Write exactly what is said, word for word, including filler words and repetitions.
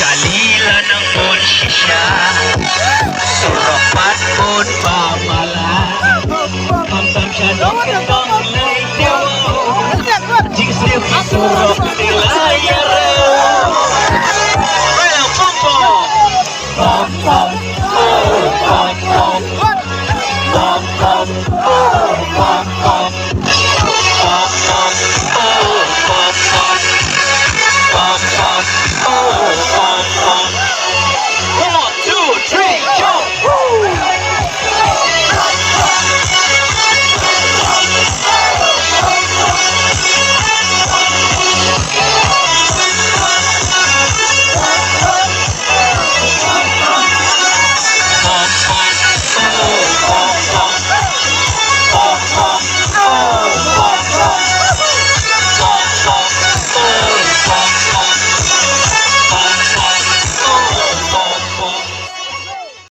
Kali la nang bun shisha, surok pat bun ba mala. Khamtam sha dong ka dong lei dewa. Jingsniew surok te la